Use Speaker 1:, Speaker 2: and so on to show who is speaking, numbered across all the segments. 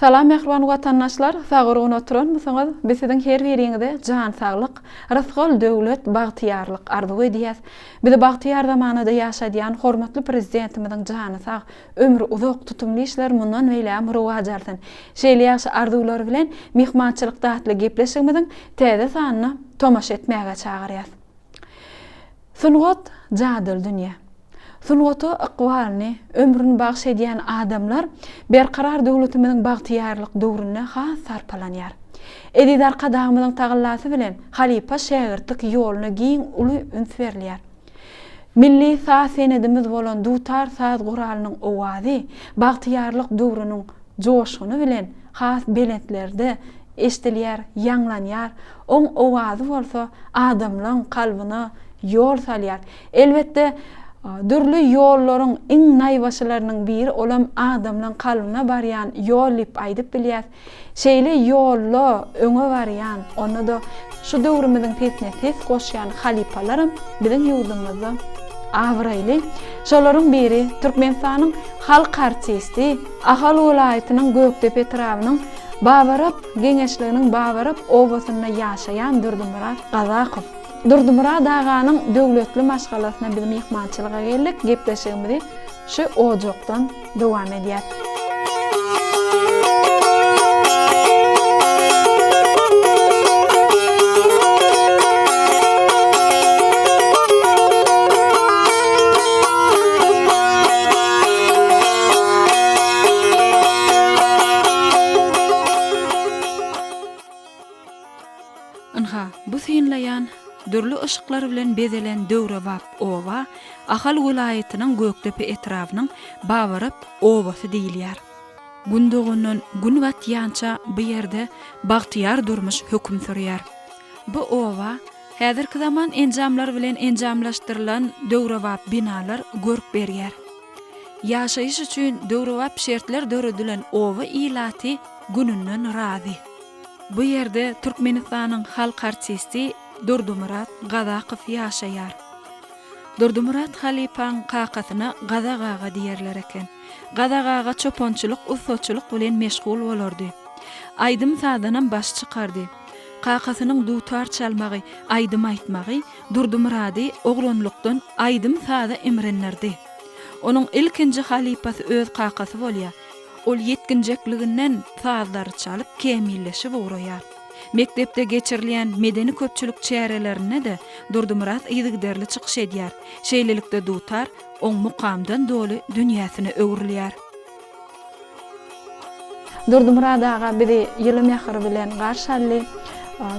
Speaker 1: Salam mähriban watandaşlar, sag-gurgun oturanmysyňyz? Biz siziň her biriňize jan saglyk, rysgal döwlet, bagtyýarlyk arzuw edýäs. Bizi bagtyýar zamanada ýaşadýan hormatly Prezidentimiziň jany sag, ömri uzak, tutumly işleri mundan beýlägem rowaç alsyn. Şeýle ýagşy arzuwlar bilen Myhmançylykda atly gepleşigimiziň täze sanyna tomaşa etmäge çagyrýas. Sungat jadyly dünýä. Sungata ykbalyny, ömrüni bagyş edýän adamlar Berkarar döwletimiziň bagtyýarlyk döwründe has sarpalanýar. Eziz Arkadagymyzyň tagallasy bilen halypa-şägirtlik ýoluna giň uly üns berilýär. Milli saz senedimiz bolan dutar saz guralynyň owazy bagtyýarlyk döwrüniň joşguny bilen has belentlerde eşdilýär, ýaňlanýar, oň owazy bolsa adamlaň kalbyna ýol salýar. Elbetde, dürli ýollaryň iň naýbaşylarynyň biri olam adamlaň kalbyna barýan ýol diýip aýdyp bilýäs. Şeýle ýolda öňe barýan, onda-da şu döwrümiziň sesine ses goşýan halypalaram biziň ýurdumyzda abraýly. Şolaryň biri Türkmenistanyň halk artisti, Ahal welaýatynyň Gökdepe etrabynyň Babarap geňeşliginiň Babarap obasynda ýaşaýan Durdymyrat Gazakow. Durdymyrat aganyň döwletli maşgalasyna biz myhmançylyga geldik. Gepleşigimizi şu ojakdan dowam edýär. Ynha, bu synlaýan, dürli yşyklar bilen bezelen döwrebap oba Ahal welaýatynyň Gökdepe etrabynyň Babarap obasy diýilýär. Gün dogandan Gün batýança bu ýerde bagtyýar durmuş höküm sürýär. Bu oba häzirki zaman enjamlar bilen enjamlaşdyrylan döwrebap binalar görk berýär. Ýaşaýyş üçin döwrebap şertler döredilen oba ilaty gününden razy. Bu ýerde Türkmenistanyň halk artisti Durdymyrat Gazakow ýaşaýar. Durdymyrat halypaň kakasyna Gazak aga diýerler eken. Gazak aga çopançylyk, ussaçylyk bilen meşgul bolardy. Aýdym-sazdanam baş çykardy. Kakasynyň dutar çalmagy, aýdym aýtmagy Durdymyrady oglanlykdan aýdym-saza imrindirdi. Onuň ilkinji halypasy öz kakasy bolýar. Ol ýetginjekliginden sazlary çalyp kämilleşip ugraýar. Mekdepde geçirilýän medeni-köpçülik çärelerinde-de Durdymyrat yzygiderli çykyş edýär. Şeýlelikde dutar oň mukamdan doly dünýäsine öwrülýär. Durdymyrat aga bizi ýyly mähir bilen garşy aldy.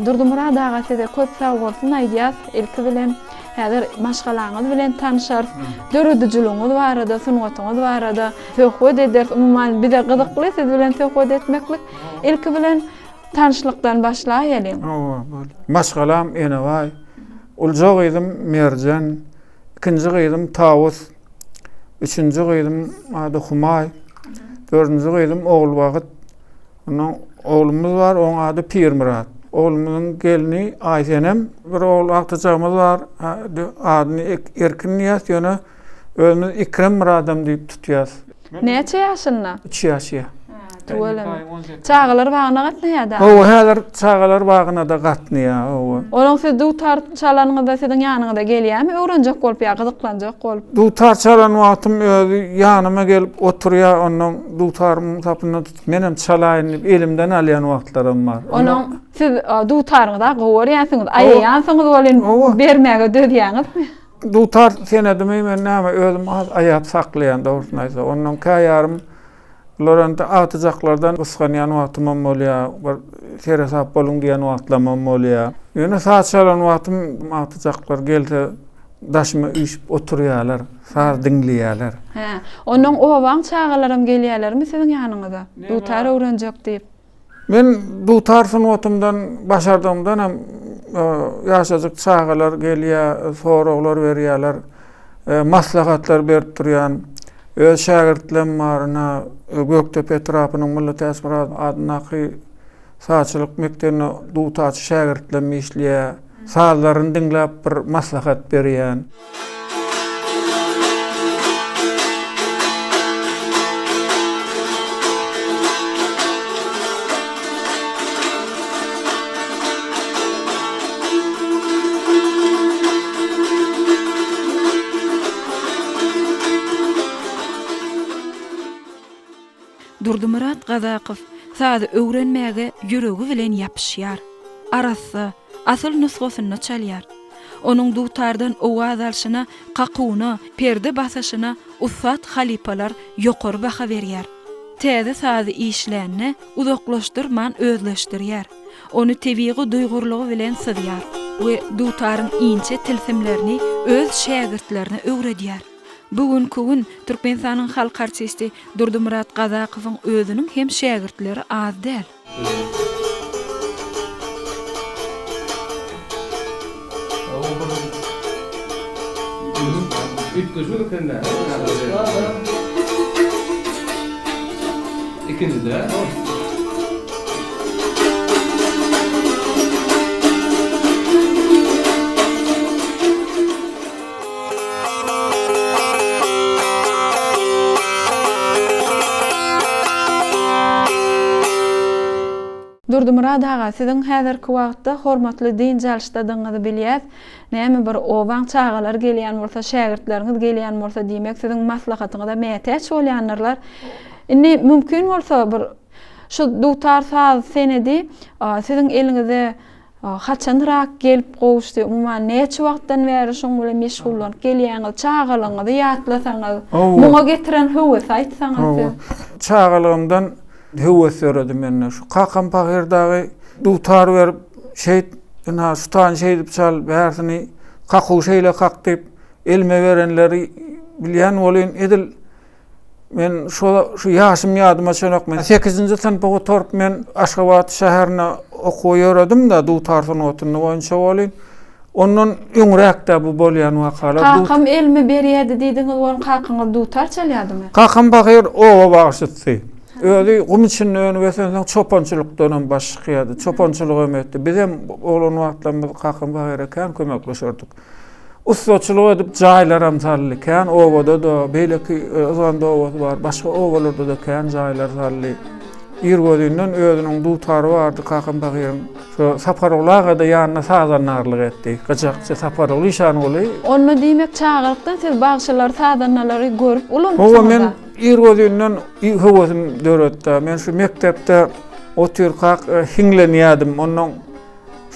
Speaker 1: Durdymyrat aga size köp sag bolsun aýdýas. Ilki bilen häzir maşgalaňyz bilen tanyşarys. Döredijiligiňiz barada, sungatyňyz barada söhbet ederis. Umuman bize gyzykly siz bilen söhbet etmeklik. Ilki bilen tanyşlykdan başlaýalyň.
Speaker 2: Hawa, boldy. Maşgalam Enebaý. Ulja gyzym Merjen, ikinji gyzym Tawus, üçünji gyzym ady Humaý, dördünji gyzym Ogulbagyt. Ondan oglumyz bar, oň ady Pirmyrat. Oglumyzyň gelni Aýsenem, bir ogul agtyjagymyz bar, adyny Erkin diýýäs, ýöne özümiz Ekrem Myradam diýip tutýas.
Speaker 1: Näçe ýaşynda?
Speaker 2: Üç ýaşýar.
Speaker 1: Tüweleme. Çagalar bagyna gatnaýar-da?
Speaker 2: Hawa, häzir çagalar bagyna-da gatnaýar, hawa.
Speaker 1: Onuň siz dutar çalanyňyzda siziň ýanyňyza gelýärmi, öwrenjek bolup ýa gyzyklanjak bolup?
Speaker 2: Dutar çalan wagtym özi ýanyma gelip oturýar, onnoň dutarymyň sapyndan tutup, menem çalaýyn diýip elimden alýan wagtlaram bar.
Speaker 1: Onuň siz dutaryňyzy-a gowy görýänsiňiz, aýaýansyňyz welin, bermäge dözýäňizmi?
Speaker 2: Dutar senedimi men näme özüm az aýap saklaýan dogrusyny aýtsak. Ondan käýarym bular indi agtyjaklardan gysganýan wagtymam bolýar, bir seresap boluň diýen wagtlamam bolýar. Ýöne saz çalan wagtym agtyjaklar gelse daşyma üýşüp oturýarlar, saz diňleýärler.
Speaker 1: Hä, onnoň obaň çagalaram gelýärlermi siziň ýanyňyza, dutar öwrenjek diýip?
Speaker 2: Men dutar sungatymdan başardygymdan hem ýaşajyk çagalar gelýär, soraglar berýärler, maslahatlar berip durýan. Öz şägirtlerim bar, ine, Gökdepe etrapynyň Molla Täçmyrat adyndaky sazçylyk mekdebinde dutarçy şägirtlerim işleýär. Sazlaryny diňläp bir maslahat berýän.
Speaker 1: Durdymyrat Gazakow sazy öwrenmäge ýüregi bilen ýapyşýar. Arassa, asyl nusgasynda çalýar. Onuň dutardan owaz alşyna, kakuwyna, perde basyşyna ussat halypalar ýokary baha berýär. Täze sazy işlände uzaklaşdyrman özleşdirýär. Ony tebigy duýgurlygy bilen syzýar we dutaryň inçe tilsimlerini öz şägirtlerine öwredýär. Bu günki gün Türkmenistanyň halk artisti Durdymyrat Gazakowyň özüniň hem şägirtleri az däl. Durdymyrat aga, siziň häzirki wagtda hormatly dynç alyşdadygyňyzy bilýäs. Näme bir obaň çagalary gelýän bolsa, şägirtleriňiz gelýän bolsa, diýmek siziň maslahatyňyza mätäç bolýandyrlar. Indi mümkin bolsa bir şu dutar saz senedi siziň eliňize Haçanrak gelip gowuşdy? Umuman, näçe wagtdan bäri şoň bilen meşgullanyp gelýäňiz? Çagalygyňyzy ýatlasaňyz, muňa getiren höwesi aýtsaňyz siz.
Speaker 2: Çagalygymdan höwes döredi mende. Şu kakam pahyr dagy dutar berip, şeýt, ynha, şu tany şeýdip çal, bärsini kakuw şeýle kak diýip, elime berenleri bilýän welin, edil Men şo şu ýaşym ýadyma düşenok. Men sekizinji synpy gutaryp men Aşgabat şäherine okuwa ýöredim-de dutar sungatyny boýunça welin ondan öňräk-de bu bolýan wakalar.
Speaker 1: Kakam elime berýärdi diýdiňiz welin kakaňyz dutar çalýardymy?
Speaker 2: Kakam pahyr oba bagşysy. Özi gum içinde önüp ösensoň çopançylykdanam baş çykýardy. Çopançylygam etdi. Bizem oglan wagtlarymyz kakam pahyra kän kömekleşerdik. Ussaçylyk edip jaýlaram saldy. Kän obada-da, beýleki Yzganda obasy bar, başga obalarda-da kän jaýlar saldy. Irgözinden özüniň dutary bardy kakam pahyryň. Şo Saparguly aga-da ýanynda sazandarlyk etdi. Gyjakçy Saparguly Işanguly.
Speaker 1: Onda diýmek çagalykdan siz bagşylary, sazandalary görüp ulanypsyňyz-a?
Speaker 2: Hawa, men irgözinden höwesim döredi-de. Men şu mekdepde otyrkak hiňlenýärdim. Onnoň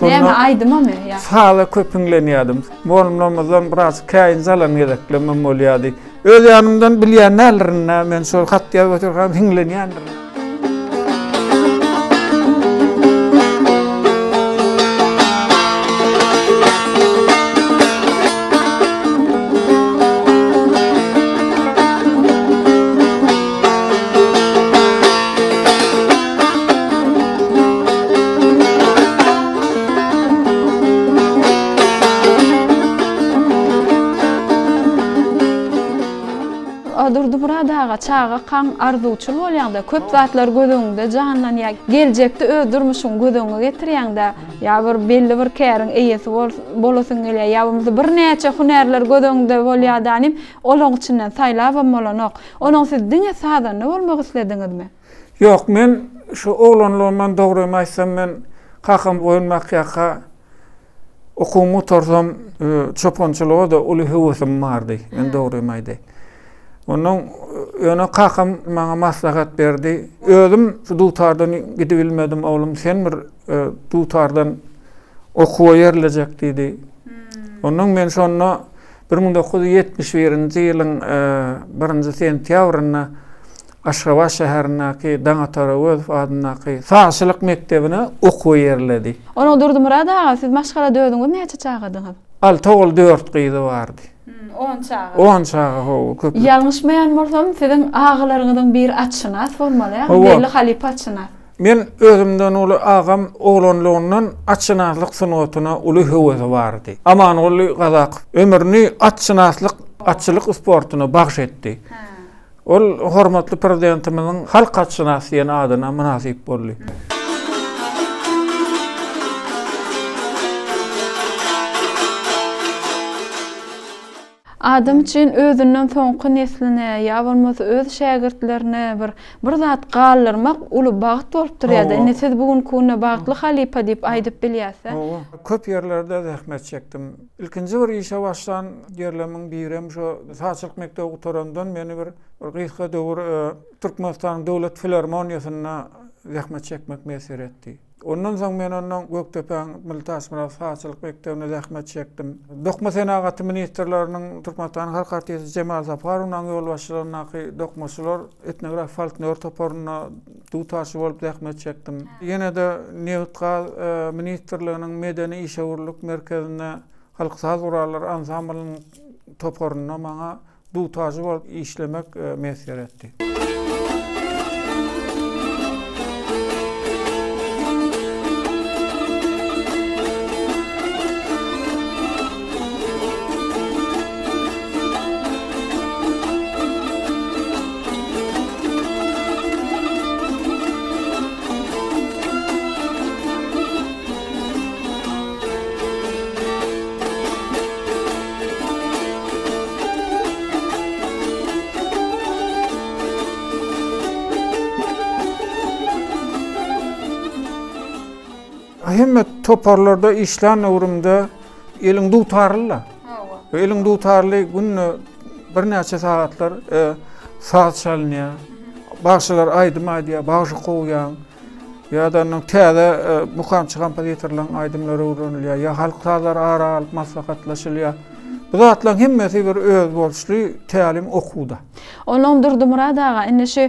Speaker 1: Näme aýdymamy
Speaker 2: ýa? Saza köp hiňlenýärdim. Mugallymlarymyzdan biraz käýinç alan gezeklerimem bolýardy. Öz ýanymdan bilýän däldirin-dä, men şol hat ýazyp otyrkam hiňlenýändirin.
Speaker 1: Durdymyrat aga, çagakaň arzuwçyl bolýaňda, köp zatlar göz öňüňde janlanýar. Geljekde öz durmuşyňy göz öňüňe getirýäňdä, ýa bir belli bir käriň eýesi bolasyň gelýär, ýa bolmasa birnäçe hünärler göz öňüňde bolýar-da, inim, olaň içinden saýlabam bolanok. Onuň siz diňe sazanda bolmak islediňizmi?
Speaker 2: Ýok, men şu oglanlygymdan dogrymy aýtsam men kakam goýun bakýarka okuwymy gutarsam çopançylyga-da uly höwesim bardy, men dogrymy aýdaýyn. Ondan ýöne kakam maňa maslahat berdi. Özüm şu dutardan gidibilmedim oglum, sen bir dutardan okuwa ýerlejek diýdi. Ondan men şonda 1971-nji ýylyň birinji sentýabrynda Aşgabat şäherindäki Daňatar Öwezow adyndaky sazçylyk mekdebine okuwa ýerledi.
Speaker 1: Onuň Durdymyrat aga, siz maşgalada özüňiz näçe çagadyňyz?
Speaker 2: Alty ogul, dört gyzy bardy.
Speaker 1: On çaga.
Speaker 2: On çaga, hawa, köplük.
Speaker 1: Ýalňyşmaýan bolsam, siziň agalaryňyzyň biri atşynas bolmaly, a? Belli halypa atşynas.
Speaker 2: Men özümden uly agam oglanlygyndan atşynaslyk sungatyna uly höwesi bardy. Amanguly Gazakow ömrüni atşynaslyk, atçylyk sportuna bagş etdi. Ol hormatly Prezidentimiziň Halk atşynasy diýen adyna mynasyp boldy.
Speaker 1: Adam üçin özünden soňky nesline ýa bolmasa öz şägirtlerine bir bir zat galdyrmak uly bagt bolup durýar-da. Indi siz bu günki günde bagtly halypa diýip aýdyp bilýäs-dä.
Speaker 2: Hawa. Köp ýerlerde zähmet çekdim. Ilkinji bir işe başlan ýerlerimiň birem şo sazçylyk mekdebi gutarandan meni bir bir gysga döwür Türkmenistanyň Döwlet filarmoniýasynda zähmet çekmek miýesser etdi. Ondan soň men ondan Gökdepäň Milli Taşmyrat sazçylyk mekdebinde zähmet çekdim. Dokma senagaty ministrleriniň Türkmenistanyň halk artisti Jemal Saparownaň ýolbaşçylygyndaky dokmaçylar etnografik folklor toparynda dutarçy bolup zähmet çekdim. Ýene-de Nebit-gaz ministrliginiň medeni işewürlik merkezinde halk saz gurallary ansamblynyň toparynda maňa Dutarçy bolup işlemek miýesser etdi. Hemme toparlarda işlän döwrümde eliň dutarly-da. Hawa. Eliň dutarly günde birnäçe sagatlar e, saz çalynýar. Bagşylar aýdym aýdýar, bagşy kowýaň. Ýa-da ondan täze mukamçy kompozitorlaryň aýdymlary öwrenilýär, ýa halk sazlary ara alyp maslahatlaşylýar. Bu zatlaryň hemmesi bir özboluşly tälim okuwda.
Speaker 1: Onnoň Durdymyrat aga, indi şu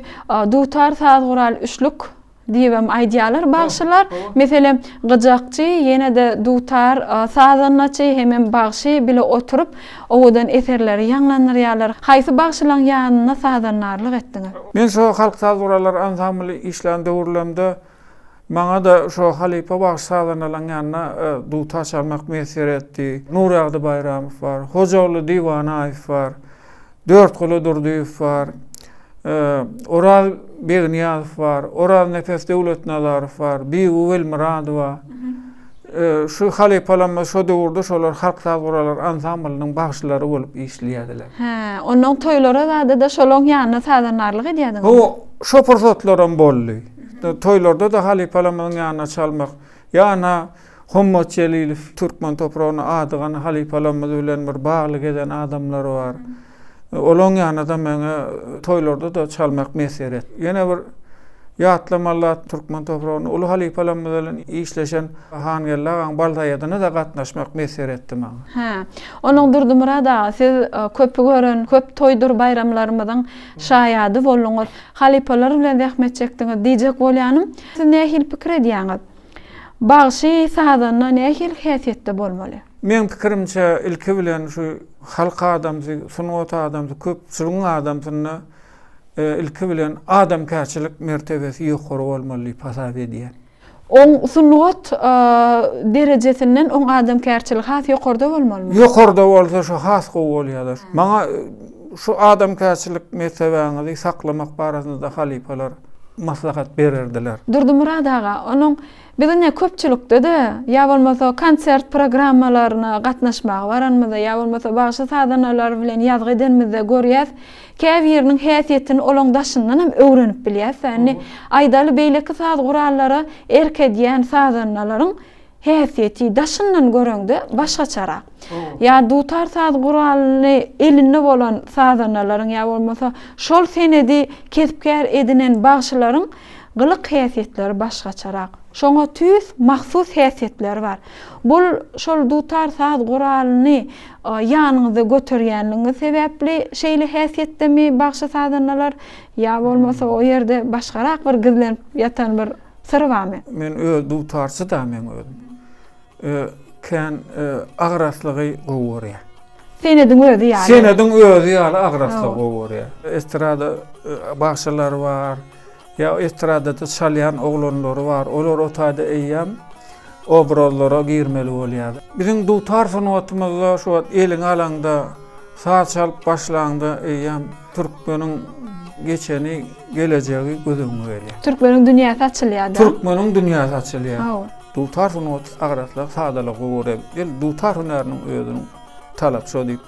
Speaker 1: dutar saz gural üçlük diýibem aýdýarlar bagşylar. Meselem, gyjakçy, ýene-de dutar sazandaçy hemem bagşy bile oturyp owadan eserleri ýaňlandyrýarlar. Haýsy bagşylaň ýanynda sazandarlyk etdiňiz?
Speaker 2: Men şo halk saz gurallar ansambly işlän döwürlerimde maňa-da şo halypa bagşy sazandalaň ýanynda dutar çalmak miýesser etdi. Nurýagdy Baýramow bar, Hojaguly Diwanaýew bar, Dörtguly Durdyýew bar, Oraz Begnyýazow bar, Oraznepes Döwletnazarow bar, Bibi Welmyradowa. Şu halypalarymyz şo döwürde şolar halk saz gurallar ansamblynyň bagşylary bolup işleýärdiler.
Speaker 1: Hä, onnoň toýlara zada-da şolaň ýanynda sazandarlyk edýärdiňizmi?
Speaker 2: Hawa, şo pursatlaram boldy. Toýlarda-da halypalarymyzyň ýanynda çalmak. Ýa-na Hommat Jelilow türkmen topragyny adygan halypalarymyz bilen bir bagly gezen adamlar bar. Olaň ýanynda maňa toýlarda-da çalmak miýesser etdi. Ýene bir ýatlamaly zat türkmen topragynda uly halypalarymyz bilen işleşen Hangeldi agaň bal saýadyna-da gatnaşmak miýesser etdi maňa.
Speaker 1: Hä. Onuň Durdymyrat aga, siz köpi gören, köp toýdur baýramlarymyzyň şaýady bolduňyz. Halypalar bilen zähmet çekdiňiz diýjek bolýanym, siz nähili pikir edýäňiz? Bagşy sazanda nähili häsiýetde bolmaly?
Speaker 2: Meň pikirimçe ilki bilen şu halk adamsy, sungat adamsy, köpçüligiň adamsynda ilki bilen adamkärçilik mertebesi ýokary bolmaly diýip hasap edýän.
Speaker 1: Oň sungat derejesinden oň adamkärçiligi has ýokarda bolmalymy?
Speaker 2: Ýokarda bolsa şu has gowy bolýar. Maňa şu adamkärçilik mertebäňizi saklamak barasynda halypalar maslahat bererdiler.
Speaker 1: Durdymyrat aga, onuň biz ine köpçülikde-de, ýa bolmasa konsert programmalaryna gatnaşmaga baranymyzda, ýa bolmasa bagşy-sazandalar bilen ýazgy edenimizde görýäs, käbiriniň häsiýetini olaň daşyndan hem öwrenip bilýäs-dä. Indi aýdaly beýleki saz gurallara erk edýän sazandalaryň Häsiýeti daşyndan göreňde başgaçarak. Ýa dutar saz guralyny elinde bolan sazandalaryň ýa bolmasa şol senedi kesp-kär edinen bagşylaryň gylyk-häsiýetleri başgaçarak. Şoňa tüýs mahsus häsiýetleri bar. Bul şol dutar saz guralyny ýanyňyzda göterýänligiňiz sebäpli şeýle häsiýetdemi bagşy-sazandalar ýa bolmasa o ýerde başgarak bir gizlenip ýatan bir Syry barmy?
Speaker 2: Men öz dutarçy-da meň özüm. Kän agraslygy gowy görýär.
Speaker 1: Senediň özi ýaly.
Speaker 2: Senediň özi ýaly agraslygy gowy görýär. Estrada bagşylary bar, ýa estradada çalýan oglanlary bar. Olar o taýda eýýäm obrazlara girmeli bolýar. Biziň dutar sungatymyzda şu wagt eliňe alaňda, saz çalyp başlaňda eýýäm türkmeniň geçeni, gelejegi göz öňüňe gelýär.
Speaker 1: Türkmeniň dünýäsi açylýar-da.
Speaker 2: Türkmeniň dünýäsi açylýar. Hawa. Dutar sungaty agraslygy, sadalygy gowy görýär. Gel, dutar hünäriniň özüniň talaby şo diýip.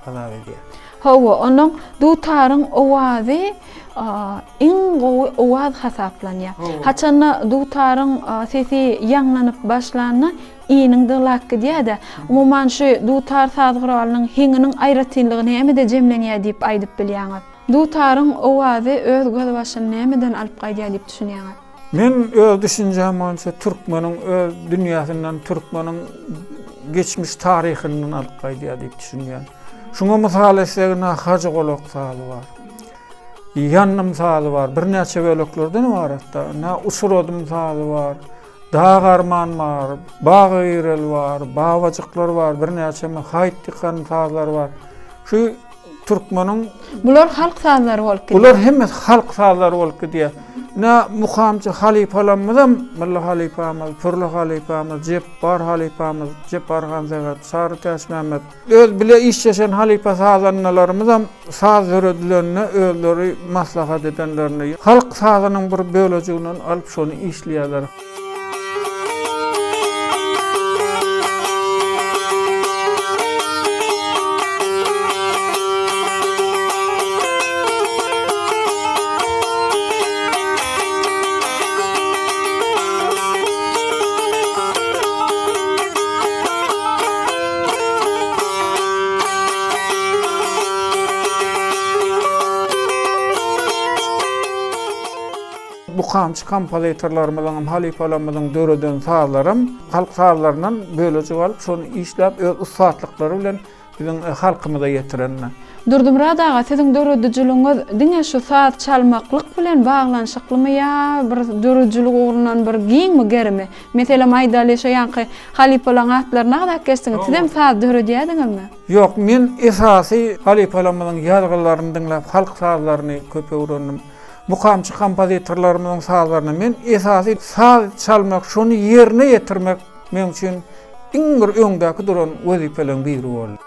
Speaker 2: hasap edýän.
Speaker 1: Hawa, onnoň dutaryň owazy iň gowy owaz hasaplanýar. Haçanda dutaryň sesi ýaňlanyp başlanda iniň dyglap gidýär-de. Umuman şu dutar saz guralynyň heňiniň aýratynlygy nämede jemlenýär diýip aýdyp bilýäňiz? Dutaryň owazy öz gözbaşyny nämeden alyp gaýdýar diýip düşünýäňiz?
Speaker 2: Men öz düşünjäm boýunça türkmeniň öz dünýäsinden, türkmeniň geçmiş taryhyndan alyp gaýdýar diýip düşünýän. Şuňa mysal etsek, ine Hajy golak sazy bar. Ýandym sazy bar, birnäçe böleklerden ybaratda. Ine Uçuradym sazy bar, Dag arman bar, Bag girel bar, Babajyklar bar, birnäçe Haýt ýykan sazlar bar. Şu türkmeniň
Speaker 1: Bular halk sazlary bolup
Speaker 2: gidýär. Bular hemmesi halk sazlary bolup gidýär. Ine mukamçy halypalarymyzam Mylly halypamyz, Pürli halypamyz, Jepbar halypamyz, Jepbar Hansähet, Çary Täçmämmet. Öz bile işleşen halypa sazandalarymyzam saz döredilende özleri maslahat edenlerinde halk sazynyň bir bölejiginden alyp şony işleýärler. Mukamçy kompozitorlarymyzyň hem halypalarymyzyň döreden sazlaram halk sazlaryndan bölejik alyp, şony işläp öz ussatlyklary bilen biziň halkymyza ýetirenler.
Speaker 1: Durdymyrat aga, siziň döredijiligiňiz diňe şu saz çalmaklyk bilen baglanyşyklymy ýa bir döredijilik ugrundan bir giňmi gerimi? Meselem aýdaly şo ýaňky halypalaň atlaryny agzap geçdiňiz, sizem saz döredýädiňizmi?
Speaker 2: Ýok, men esasy halypalarymyzyň ýazgylaryny diňläp halk sazlaryny köp öwrendim. Mukamçy kompozitorlarymyzyň sazlaryny men esasy saz çalmak, şony ýerine ýetirmek meň üçin iň bir öňdäki duran wezipeleriň biri boldy.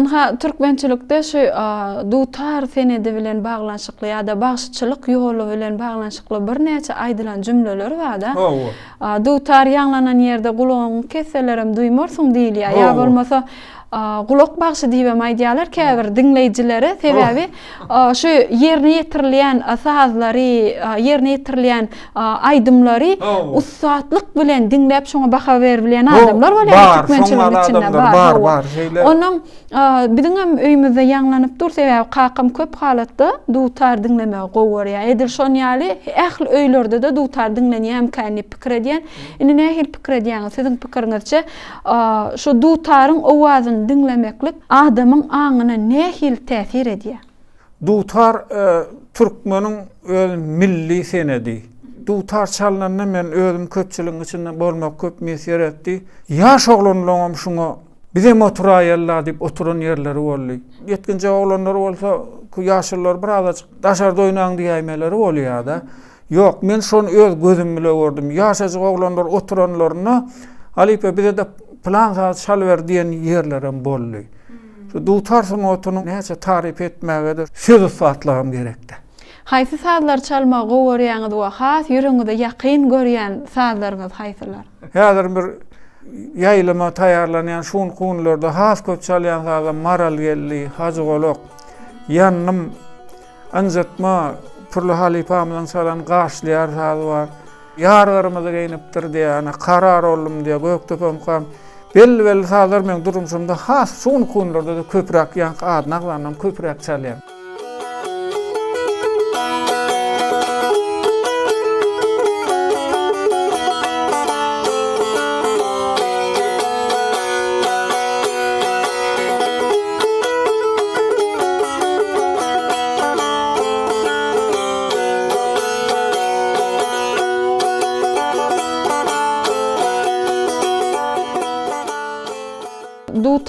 Speaker 1: Ynha, türkmençilikde şu dutar senedi bilen baglanyşykly ýa-da bagşyçylyk ýoly bilen baglanyşykly birnäçe aýdylan jümleler bar-da.
Speaker 2: Hawa.
Speaker 1: Dutar ýaňlanan ýerde gulagyňy kesselerem duýmarsyň diýilýär. Ýa bolmasa gulak bagşy diýibem aýdýarlar käbir diňleýjilere. Sebäbi şu ýerine ýetirilýän sazlary, ýerine ýetirilýän aýdymlary ussatlyk bilen diňläp şoňa baha beribilýän adamlar bolýar türkmençiligiň içinde.
Speaker 2: Bar, bar, şeýle.
Speaker 1: Onuň Biziňem öýümizde ýaňlanyp dur, sebäbi kakam köp halatda dutar diňlemegi gowy görýär. Edil şon ýaly ähli öýlerde-de dutar diňlenýärmikän diýip pikir edýän. Indi nähili pikir edýäňiz, siziň pikiriňizçe şu dutaryň owazyny diňlemeklik adamyň aňyna nähili täsir edýär?
Speaker 2: Dutar türkmeniň öz milli senedi. Dutar çalnanda men özüm köpçüligiň içinde bolmak köp miýesser etdi. Ýaş oglanlaňam şuňa Bizem oturaýaly-la diýip oturan ýerleri boldy. Ýetginjek oglanlar bolsa, ýaşulular birazajyk daşarda oýnaň diýäýmeleri bolýar-da. Ýok, men şony öz gözüm bile gördüm. Ýaşajyk oglanlar oturanlarynda, Halypa bize-de pylan saz çalyber diýen ýerlerem boldy. Şu dutar sungatyny näçe taryp etmäge-de söz ussatlygam gerekdi.
Speaker 1: Haýsy sazlary çalmagy gowy görýäňiz we has ýüregiňize ýakyn görýän sazlaryňyz haýsylar?
Speaker 2: Häzir bir ýaýlyma taýýarlanýan şu günki günlerde has köp çalýan sazam Maral geldi, Hajy golak, Ýandym, Ynjytma, Pürli halypamyzyň çalan Gaşlyýar sazy bar. Ýar gyrmyzy geýnipdir diýýär, Karar oldum diýýär, Gökdepe mukam. Belli-belli sazlar meň durmuşymda has şu günki günlerde-de köpräk ýaňky adyny agzandan köpräk çalýan.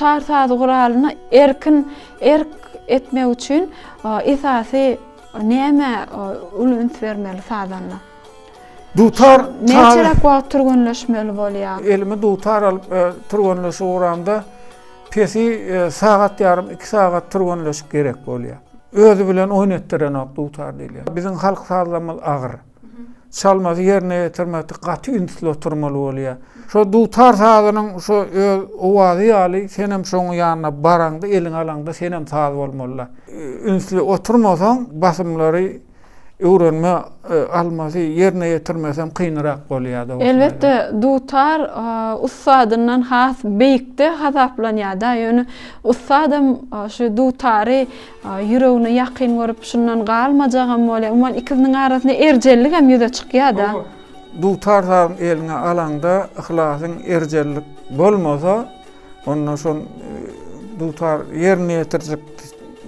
Speaker 1: Dutar saz guralyna erkin erk etmek üçin esasy nämä uly üns bermeli sazanda?
Speaker 2: Dutar
Speaker 1: Näçeräk wagt türgenleşmeli bolýar?
Speaker 2: Elime dutar alyp türgenleşip ugramda pesi sagat ýarym, iki sagat türgenleşik gerek bolýar. Özi bilen oýun etdirenok dutar diýilýär. Biziň halk sazlarymyz agyr. Çalmasy ýerine ýetirmekde gaty ünsli oturmaly bolýar. Şo dutar sazynyň şo öz owazy ýaly senem şoň ýanyna baraňda, eliňe alaňda senem saz bolmaly-da. Ünsli oturmasaň basymlary öwrenme almasy ýerine ýetirmesem kynrak bolýar dogrusyny aýdanda.
Speaker 1: Elbetde dutar ussadyndan has beýikde hasaplanýar-da, ýöne ussadam şu dutary Ýüregine ýakyn görüp, şundan galmajagam bolýar. Umuman, ikisiniň arasynda erjelligem ýüze çykýar-da.
Speaker 2: Dutar sazyny eliňe alaňda, yhlasyň, erjellik bolmasa, onda şol dutar ýerine ýetirjek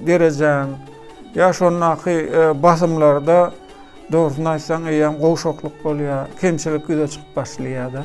Speaker 2: derejäň ýa şondaky basymlarda Dogrusyny aýtsaň, eýýäm gowşaklyk bolýar, kemçilik ýüze çykyp başlaýar-da.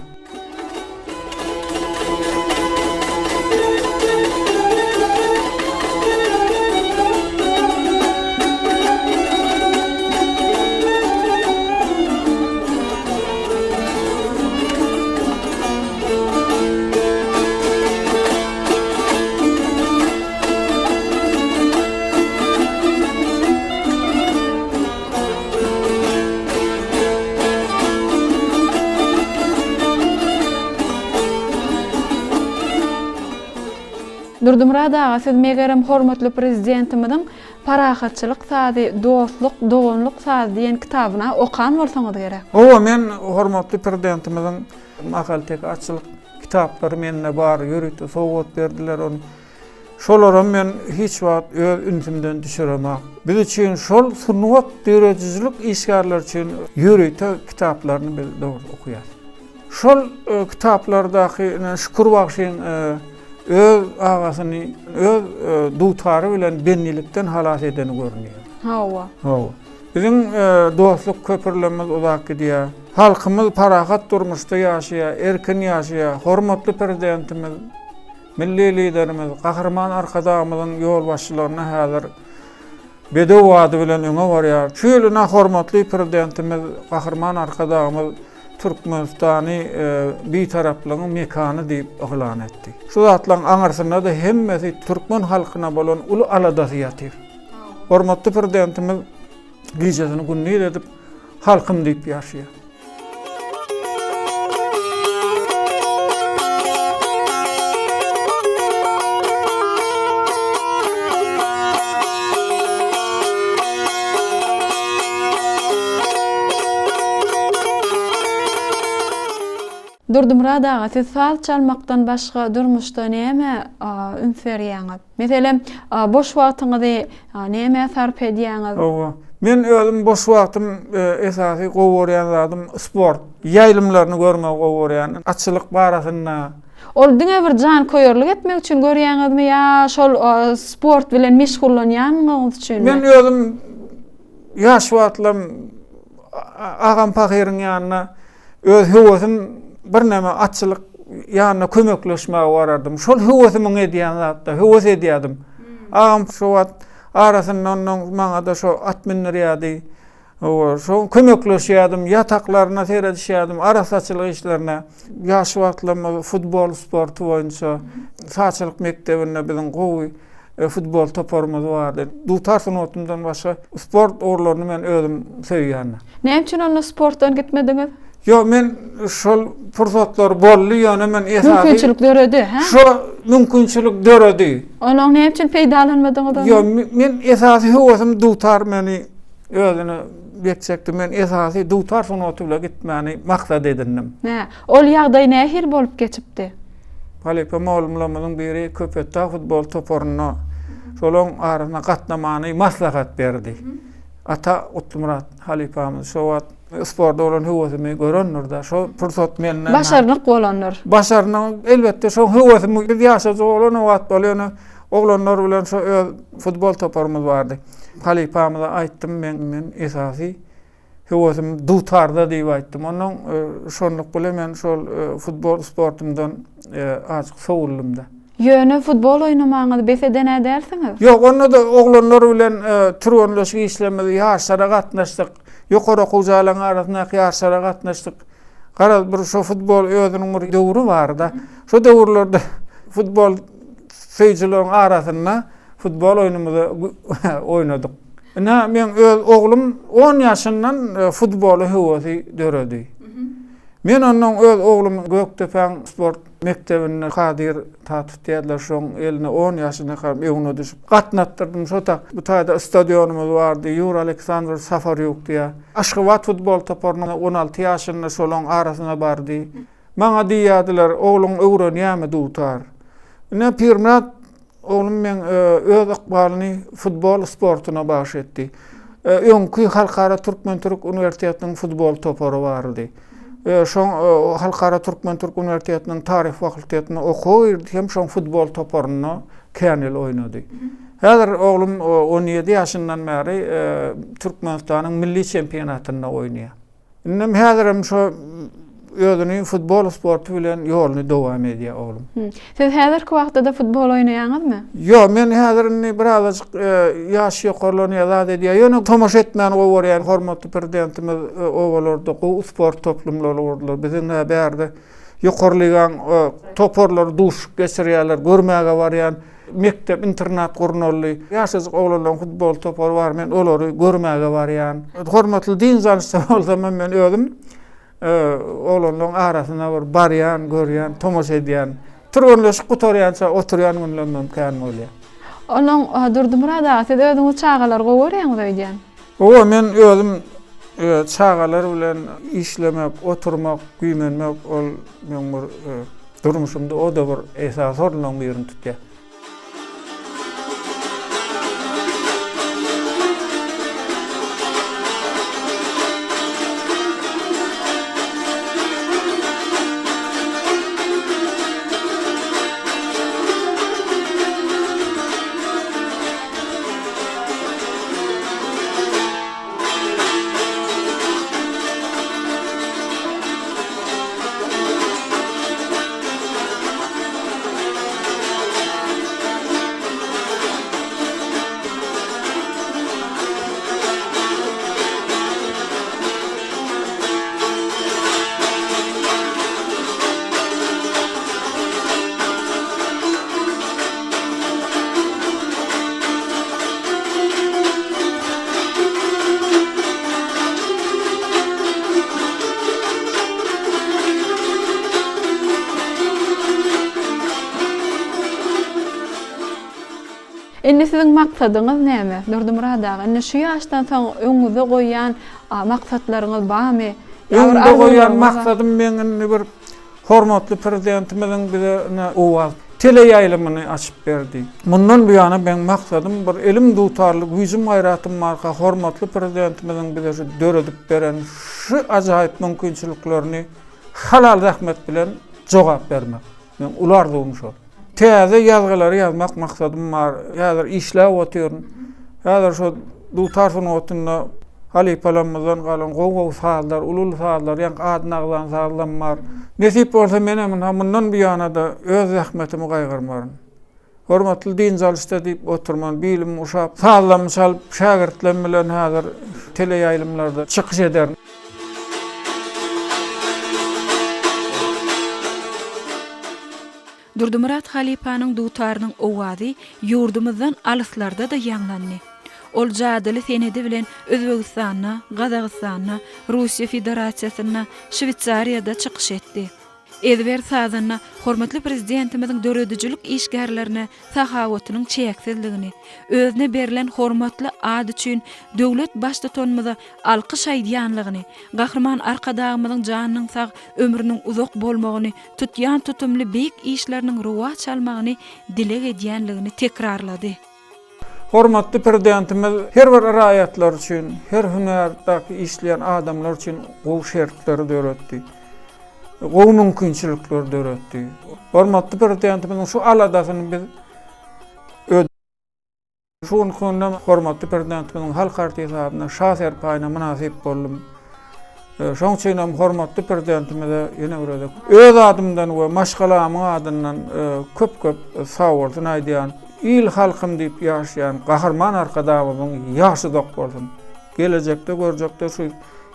Speaker 1: Durdymyrat aga siz megerem hormatly Prezidentimiziň Parahatçylyk sazy, dostluk, doganlyk sazy diýen kitabyna okan bolsaňyz gerek.
Speaker 2: Hawa men hormatly Prezidentimiziň Ahalteke atçylyk kitaplary mende bar ýörite sowgat berdiler ony. Şolaram men hiç wagt öz ünsümden düşüremok. Biz üçin şol sungat döredijilik işgärleri üçin ýörite kitaplaryny biz dogry okaýarys. Şol kitaplardaky ine Şükür bagşyň öz agasyny öz dutary bilen bendilikden halas edeni görünýär.
Speaker 1: Hawa.
Speaker 2: Hawa. Biziň dostluk köprülerimiz uzak gidýär. Halkymyz parahat durmuşda ýaşaýar, erkin ýaşaýar. Hormatly Prezidentimiz Milli Liderimiz Gahryman Arkadagymyzyň ýolbaşçylygynda häzir bedew bady bilen öňe barýar. Şu ýyl ine hormatly Prezidentimiz Gahryman Arkadagymyz Türkmenistany Bitaraplygyň mekany diýip yglan etdi. Şu zatlaryň aňyrsynda-da hemmesi türkmen halkyna bolan uly aladasy ýatyr. Hormatly Prezidentimiz gijesini gündiz edip, halkym diýip ýaşaýar.
Speaker 1: Durdymyrat aga siz saz çalmakdan başga durmuşda nämä üns berýäňiz? Meselem, boş wagtyňyzy nämä sarp edýäňiz?
Speaker 2: Hawa. Men özüm boş wagtym esasy gowy görýän zadym sport. Ýaýlymlaryny görmegi gowy görýän. Atçylyk barasynda.
Speaker 1: Ol diňe bir janköýerlik etmek üçin görýäňizmi ýa şol sport bilen meşgullanýanyňyz üçinmi?
Speaker 2: Men özüm ýaş wagtlarym agam pahyryň ýanyna Öz höwesim birneme atçylyk ýanyna kömekleşmäge barardym. Şol höwesimiň edýän zatda, höwes edýärdim. Agam şo wagt arasynda ondan maňa-da şo at mündirýärdi. Hawa, şo kömekleşýärdim, ýataklaryna seredişýärdim, arassaçylyk işlerine. Ýaş wagtlarymyz futbol sporty boýunça sazçylyk mekdebinde biziň gowy futbol toparymyz bardy. Dutar sungatyndan başga sport ugurlaryny men özüm söýýän.
Speaker 1: Näme üçin onda sportdan gitmediňiz?
Speaker 2: Ýok, men şol pursatlar boldy, ýöne men esasy
Speaker 1: Mümkinçilik döredi, hä?
Speaker 2: Şo mümkinçilik döredi.
Speaker 1: Ondan näme üçin peýdalanmadyňyz onda?
Speaker 2: Ýok, men esasy höwesim dutar meni özüne ýetjekdi. Men esasy dutar sungaty bilen gitmäni maksat edindim.
Speaker 1: Hä, ol ýagdaý nähili bolup geçipdi?
Speaker 2: Halypa mugallymlarymyzyň biri Köpetdag futbol toparyna şolaryň arasyna gatnamany maslahat berdi. Ata Gutlymyrat halypamyz şo wagt sporta bolan höwesimi görendir-de, şo pursat mende
Speaker 1: Başarnyk bolandyr.
Speaker 2: Başarnyk, elbetde, şo höwesimi biz ýaşajyk oglan o wagt bolýa, ýöne oglanlar bilen şo öz futbol toparymyz bardy. Halypamyza aýtdym, men men esasy höwesim dutarda diýip aýtdym. Onnoň şonluk bilen men şol futbol sportumdan azajyk sowuldym-da.
Speaker 1: Ýöne futbol oýnamagyňyzy bes eden-ä dälsiňiz?
Speaker 2: Ýok, onda-da oglanlar bilen türgenleşik işlerimiz, ýaşlara gatnaşdyk. Ýokary okuw jaýlaryň arasyndaky ýaşlara gatnaşdyk. Garaz, bir şo futbol özüniň bir döwri bar-da. Şo döwürlerde futbol söýüjileriň arasynda futbol oýnumyzy oýnadyk. Ine, meň öz oglum on ýaşyndan futbola höwesi döredi. Men ondan öz oglum Gökdepäň sport mekdebinde Kadyr Tatow diýerler, şoň eline on ýaşyndakam öňüne düşüp gatnatdyrdym. Şo tak bu taýda stadionymyz bardy, Ýura Aleksandrowiç Safarýuk diýýär. Aşgabat futbol toparyna 16 ýaşynda şolaň arasyna bardy. Maňa diýýärdiler, ogluň öwrenýärmi dutar? Ine, Pirmyrat Oglum meň öz ykbalyny futbol sportuna bagyş etdi. Öňki Halkara Türkmen-Türk uniwersitetiniň futbol topary bardy. Şoň Halkara Türkmen-Türk uniwersitetiniň taryh fakultetine okuwa girdi hem şoň futbol toparynda kän ýyl oýnady. Häzir oglum 17 ýaşyndan bäri Türkmenistanyň milli çempionatynda oýnaýar. Indem häzirem şo özüni futbol sporty bilen ýoluny dowam edýär oglum.
Speaker 1: Siz häzirki wagtda-da futbol oýnaýaňyzmy?
Speaker 2: Ýok, men häzir indi birazajyk ýaş ýokarlanýar, zat edýär. Ýöne tomaşa etmäni gowy görýän. Hormatly Prezidentimiz obalarda gowy sport toplumlary gurdular. Biziň-ä bärde ýokary ligaň toparlary duşuşyk geçirýärler, görmäge barýan. Mekdep, internat gurnaldy. Ýaşajyk oglanlaryň futbol topary bar, men olary görmäge barýan. Hormatly dynç alyşda bolsam hem men özüm oglanlaryň arasyna bir barýan, görýän, tomaşa edýän. Türgenleşik gutarýança oturýan günlerim hem kän bolýar.
Speaker 1: Onnoň Durdymyrat aga, siz özüňiz çagalary gowy görýäňiz öýdýän?
Speaker 2: Hawa, men özüm çagalar bilen işlemek, oturmak, güýmenmek ol meň bir Durmuşymda o-da bir esasy orunlaryň birini tutýar.
Speaker 1: Indi siziň maksadyňyz näme, Durdymyrat aga? Indi şu ýaşdan soň öňüňizde goýýan maksatlaryňyz barmy?
Speaker 2: Öňümde goýýan maksadym meň indi bir Hormatly Prezidentimiziň bize ine Owaz teleýaýlymyny açyp berdi. Mundan buýana meň maksadym bir elim dutarly güýjüm gaýratym barka hormatly Prezidentimiziň bize şu döredip beren şu ajaýyp mümkinçiliklerini halal zähmet bilen jogap bermek. Meň uly arzuwym şol. Täze ýazgylary ýazmak maksadym bar. Häzir işläp otyryn. Häzir şo dutar sungatynda halypalarymyzdan galan gowy-gowy sazlar, uly-uly sazlar, ýaňky adyny agzan sazlam bar. Nesip bolsa menem ynha mundan buýana-da öz zähmetimi gaýgyrmaryn. Hormatly dynç alyşda diýip oturman, bilimi guşap, sazlarymy çalyp, şägirtlerim bilen häzir teleýaýlymlarda çykyş ederin.
Speaker 1: Durdymyrat halypanyň dutarynyň owazy ýurdumyzdan alyslarda-da ýaňlandy. Ol jadyly senedi bilen Özbegistanda, Gazagystanda, Russiýa Federasiýasynda, Şweýsariýada çykyş etdi. Ezber sazanda hormatly Prezidentimiziň döredijilik işgärlerine sahawatynyň çäksizligini, özüne berlen hormatly at üçin döwlet Baştutanymyza alkyş aýdýanlygyny, Gahryman Arkadagymyzyň janynyň sag, ömrüniň uzak bolmagyny, tutýan tutumly beýik işleriniň rowaç almagyny dileg edýänligini tekrarlady.
Speaker 2: Hormatly Prezidentimiz her bir raýatlar üçin, her hünärdäki işleýän adamlar üçin gowy şertleri döretdi. Gowy mümkinçilikleri döretdi. Hormatly Prezidentimiziň şu aladasyny biz öde Şu günki günde hormatly Prezidentimiziň halk artisti adyna Şa serpaýyna mynasyp boldum. Şoň üçin hem hormatly Prezidentimize ýene bir gezek öz adymdan we maşgalamyň adyndan köp-köp sagbolsun aýdýan. Il-halkym diýip ýaşaýan Gahryman Arkadagymyzyň ýaşy uzak bolsun! Gelejekde görjekde şu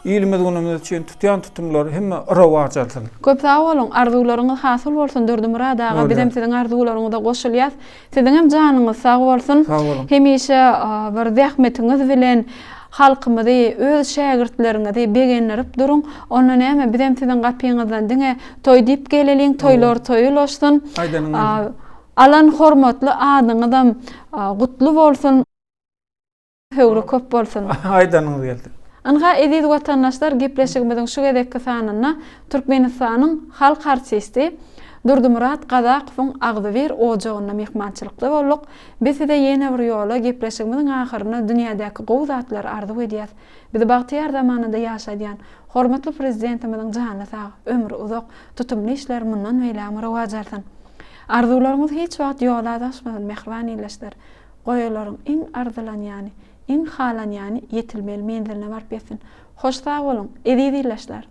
Speaker 2: ilimiz-günümiz üçin tutýan tutumlary hemme rowaç alsyn!
Speaker 1: Köp sag boluň, arzuwlaryňyz hasyl bolsun Durdymyrat aga, bizem siziň arzuwlaryňyza goşulýas. Siziňem janyňyz sag bolsun.
Speaker 2: Sag boluň.
Speaker 1: Hemişe bir zähmetiňiz bilen halkymyzy, öz şägirtleriňizi begendirip duruň. Onda näme bizem siziň gapyňyzdan diňe toý diýip geleliň, toýlar toýa ulaşsyn.
Speaker 2: Aýdanyň gelsin.
Speaker 1: Alan hormatly adyňyzam gutly bolsun. Höwri köp bolsun.
Speaker 2: Aýdanyňyz gelsin.
Speaker 1: Ynha eziz watandaşlar gepleşigimiziň şu gezekki sanynda Türkmenistanyň halk artisti Durdymyrat Gazakowyň agzybir ojagynda myhmançylykda bolduk. Biz size ýene bir ýola gepleşigimiziň ahyrynda dünýädäki gowy zatlary arzuw edýäs. Bizi bagtyýar zamanada ýaşadýan hormatly Prezidentimiziň jany sag, ömri uzak, tutumly işleri mundan beýlägem rowaç alsyn. Arzuwlaryňyz hiç wagt ýola azaşmasyn mähriban ildeşler. Goý olaryň iň arzylanýany, iň halanýany ýetilmeli menziline baryp ýetsin. Hoş sag boluň, eziz ildeşler!